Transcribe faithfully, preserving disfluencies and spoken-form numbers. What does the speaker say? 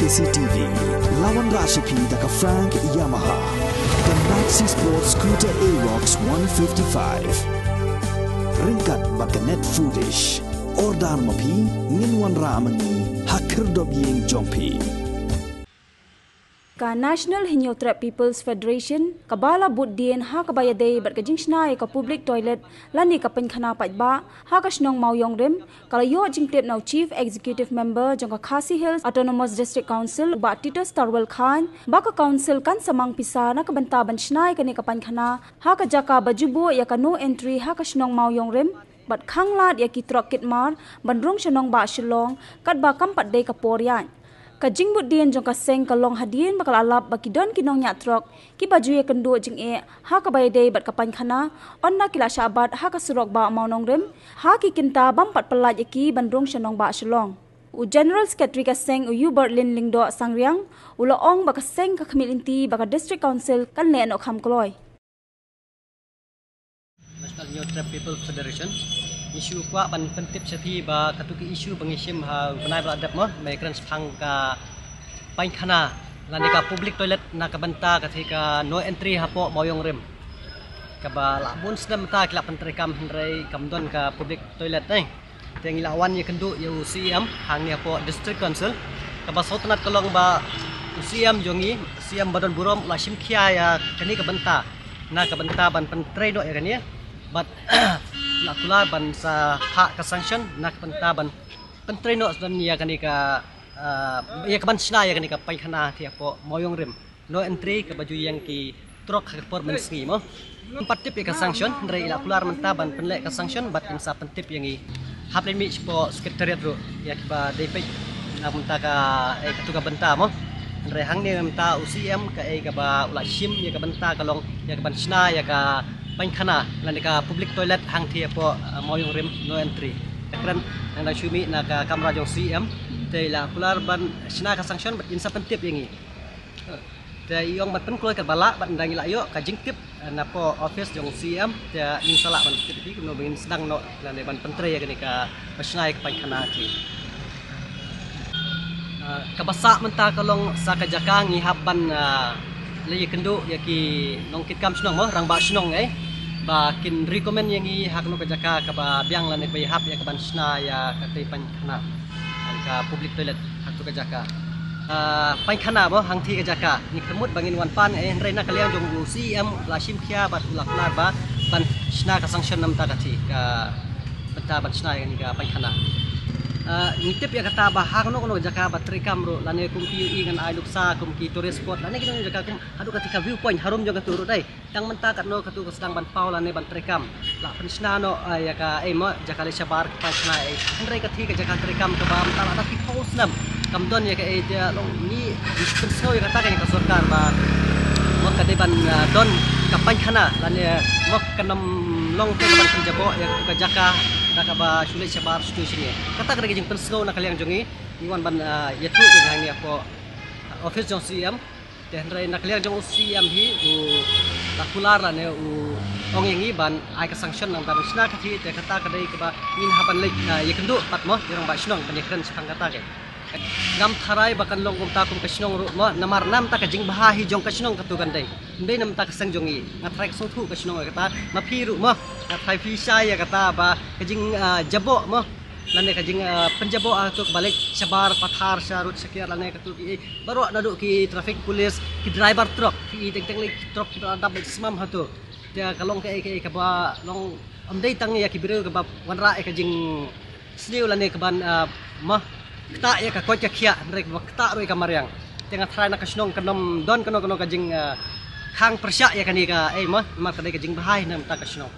C T V, la wanrah sha phi da ka Frank Yamaha. The Maxi Sport Scooter Aerox one fifty-five. Ryngkat bad ka Net Foodish. Order ma phi, ngin wanrah ma ngi ha khyrdop ïing jong phi. Ka National Hynñiewtrep People's Federation, kaba la bud dien ha kaba ïadei bad ka jingshna ïa ka public toilet lane ka painkhana paidbah ha ka shnong Mawïong Rim, ka la ïoh jingtip na u Chief Executive Member jong ka Khasi Hills Autonomous District Council, u Bah Titus Tarwel Chyne, ba ka council kan sa mang pisa na ka bynta ban shna ïa kane ka painkhana ha ka jaka ba ju buh ïa ka no entry ha ka shnong Mawïong Rim, bad khanglad ïa ki trok kit mar ban rung sha nongbah Shillong katba kam pat dei ka por ïaid. Ka jingbud dien jong ka seng ka long hadien ba ka la lap ba ki don ki nongñiah trok kiba ju ïakynduh jingeh ha kaba ïadei bad ka painkhana, ynda ki la shah bat ha ka surok bah Mawnongrim ha ki kynta bym pat pyllait ïa ki ban rung sha nongbah Shillong. U General Secretary ka seng, u Hubert Lin Lyngdoh Sangriang, u la ong ba ka seng ka khmih lynti ba ka District Council kan leh noh kham kloi. National Hynñiewtrep People Federation, ngi shu kwah ban pyntip sha phi ba katu ka issue ba ngi shim ha u bnai ba la dep mo, ba ïakren shaphang ka painkhana lane ka public toilet na ka bynta ka thie ka no entry hapoh Mawïong Rim. Kaba la bun snem mynta ki la pyntreikam hynrei kam don ka public toilet, eh. Te ngi la wan ïakynduh ïa u C E M hangne hapoh District Council. Kaba sngewtynnat ka long ba u C E M jong ngi, C E M ba don burom, u la shim khia ïa kane ka bynta na ka bynta ban pyntrei noh ïa kane. Bad la kular ban sa phah ka sanction na ka bynta ban pyntrei noh sdang ïa kane ka, ah, ïa ka ban shna ïa kane ka painkhana thie hapoh Mawïong Rim. No entry kaba ju ïeng ki trok ha ka por mynsngi mo. Ngim pat tip ïa ka sanction, hynrei i la kular mynta ban pynleh ka sanction bad kin sa pyntip ïa ngi. Hap leit mih shapoh secretariat ruh ïa kiba dei peit na mynta ka, eh, katu ka bynta mo. Hynrei hangne mynta u C E M kaei kaba u la shim ïa ka bynta ka long ïa ka ban shna ïa ka painkhana lane ka public toilet hangthie hapoh, eh, Mawïong Rim no entry. Kren nang dang shu mih na ka kamra jong C E M, te i la kular ban shna ka sanction bad kin sa pyntip ïa ngi. Te i ong ban pynkloi katba lah bad ynda ngi la ïoh ka jingtip, eh, napoh office jong C E M, te ngin sa lah ban tip ïa phi kumno ba ngin sdang noh lane ban pyntrei ïa kane ka ba shna ïa ka painkhana thie. Eh, kaba sah mynta ka long sa ka jaka ngi hap ban, eh, leit ïakynduh ïa ki nongkitkam shnong mo, rangbah shnong, eh, ba kin recommend ïa ngi ha kano ka jaka kaba biang lane kaba ïahap ïa ka ban shna ïa katei painkhana. Ka public toilet ha katu ka jaka. Ah, painkhana mo hangthie ka jaka. Ngi kyrmut ba ngin wan pan, eh, hynrei na ka liang jong u C E M la shim khia bad u la kular ba ban shna ka sanction na mynta ka thie ka bynta ban shna ïa kane ka painkhana. Ah, ngi tip ïa kata ba ha kano kano ka jaka ba treikam ruh lane kum ki ïohi ngan ai nuksa kum ki tourist spot lane kino kino jaka kum haduh kata ka view point harum jong katu ruh dei. Tang mynta katno katu ka sdang ban paw lane ban treikam. La pynshna noh, eh, ïa ka, eh, mo, jaka leit shabar ka painkhana, eh. Hynrei ka thie ka jaka treikam kaba mynta la da ki phew snem kam don ïa ka, eh, te long ngi pynsngew ïa kata ka ïa ka sorkar ba mo ka dei ban, eh, don ka painkhana lane mo kan ym long te ban pynjaboh ïa ka jaka da kaba shu leit shabar shuh shuh. Kata ka dei ka jingpynsngew na ka liang jong ngi. Ngi wan ban, eh, ïathuh ïa ngi hapoh office jong C E M. Te hynrei na ka liang jong u C E M hi u la kular lane u ong ïa ngi ban ai ka sanction nang ban shna ka thie, te kata ka dei kaba ngin hap ban leit, ah, ïakynduh pat mo ïa u rangbah shnong ban ïakren shaphang kata ka. Ngam tharai ba kan long kumta kum ka shnong ruh mo, namar na mynta ka jingbha hi jong ka shnong katu kan dei. Ym dei na mynta ka seng jong ngi. Nga tharai ka sngewthuh ka shnong ïa kata, ma phi ruh mo. Nga tharai phi shai ïa kata ba ka jing, ah, jaboh mo. Lane ka jing, ah, pynjaboh, ah, katu kaba leit shabar pathar sha rud sha kiar lane katu ki, eh, baroh naduh ki traffic police, ki driver truck, ki, eh, teng teng lei ki truck kiba la dap leit smam hato. Te ka long kaei kaei kaba long ym dei tang ïa ki briew kaba wanrah ïa ka jingsniew lane kaban, ah, mo, ktah ïa ka koit ka khiah, hynrei kaba ktah ruh ïa ka mariang. Te nga tharai na ka shnong kan ym don kano kano ka jing, ah, khang pyrshah ïa kane ka, eh, mo, namar ka dei ka jingbha hi na mynta ka shnong.